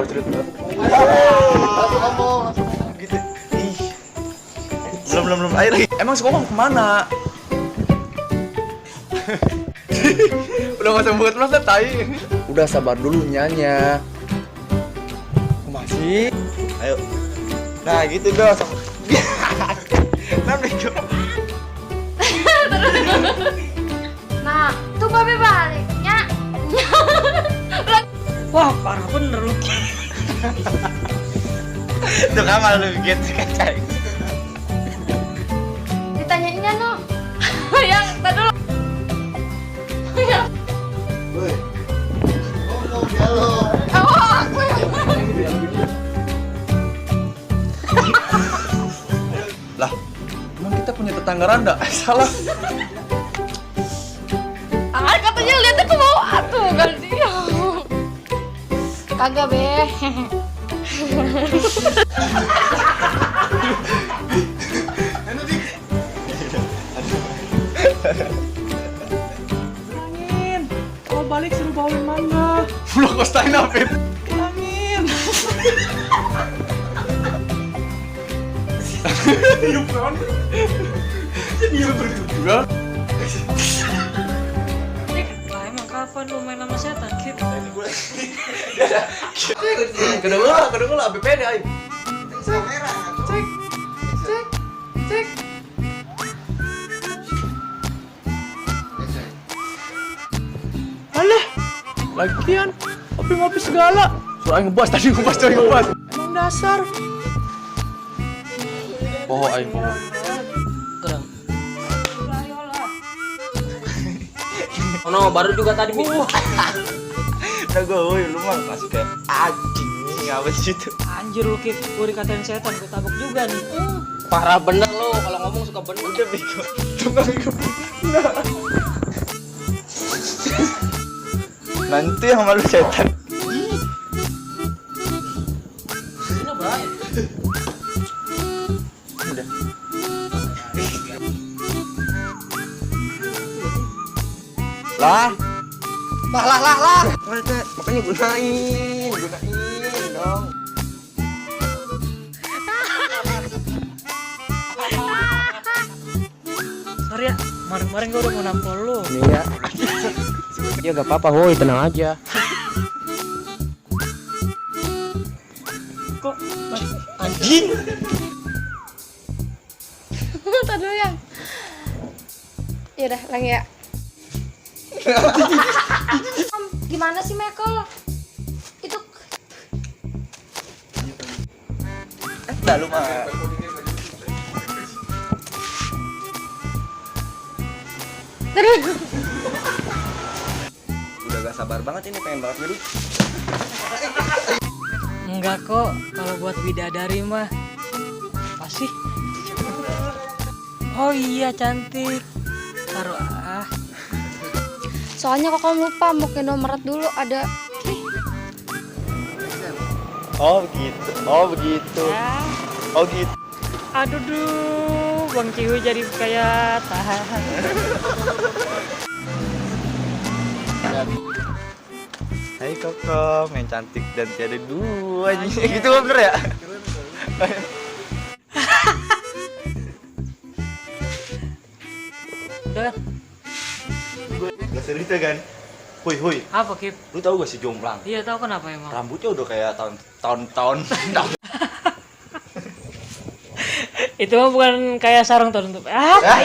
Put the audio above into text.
kalau cerita. Ngomong gitu. Ih. Belum air lagi. Emang sekolah mau kemana? Udah masa buat masa tai. Udah sabar dulu nyanya. Masih. Ayo. Nah, gitu dong. Nah, tuh babe baliknya. Wah, parah bener lu. Tuh kamal lu gitu kacang. Ditanyainnya no. Yang tadi dulu. Yang. Woi. Ngomong dialog. Oh, aku yang. Lah, emang kita punya tetangga randa? Salah. Ah, katanya lihatnya ke bawah tuh kan dia. Kagak be. Angin. Kalau balik suruh bawain mangga. Belum kostain apa? Angin. Hidup kan? Jadi hidup berdua. Lah emang kapan lu main sama setan, Kip? Kedua lah, BPD ayo. Cek. Cek. Cek. Alah, lagian ngopi segala. Soalnya ngebas tadi ngebas. Emang dasar. Poho ayo poho. Kerang. Oh no, baru juga tadi. Udah gue, lu mah masih kayak anjing apa sih itu? Anjir lu, Kip. Gue dikatain setan, gue tabok juga nih. Parah bener lo, kalau ngomong suka bener. Udah bego. Tunggu bego. Nanti yang malu setan. Ini bahaya. Udah. Lah. Makanya gunain dong. Sorry ya, kemarin gue udah mau nampol lu. Iya. Ya gak apa-apa, woi, tenang aja. Kok Anjing. Tadi dulu yang. Ya udah, lagi ya. Gimana sih Michael? Itu Dah lu mah. terus. Udah gak sabar banget ini, pengen banget ngeri. enggak kok, kalau buat bidadari mah pasti. Oh iya, cantik. Taruh ah. Soalnya kok kamu lupa mau ke nomor dulu ada. Oh begitu. Ya. Oh gitu. Aduh duh, Bang Cihu jadi kayak tahan. Hai Koko, main cantik dan tiada dua. Gitu bener ya? Udah. Gak cerita kan? Hui. Apa, Kip? Lu tahu gak sih jomplang? Iya, tahu kenapa emang? Rambutnya udah kayak tahun-tahun. Itu mah bukan kayak sarung tertutup. Ah, tai.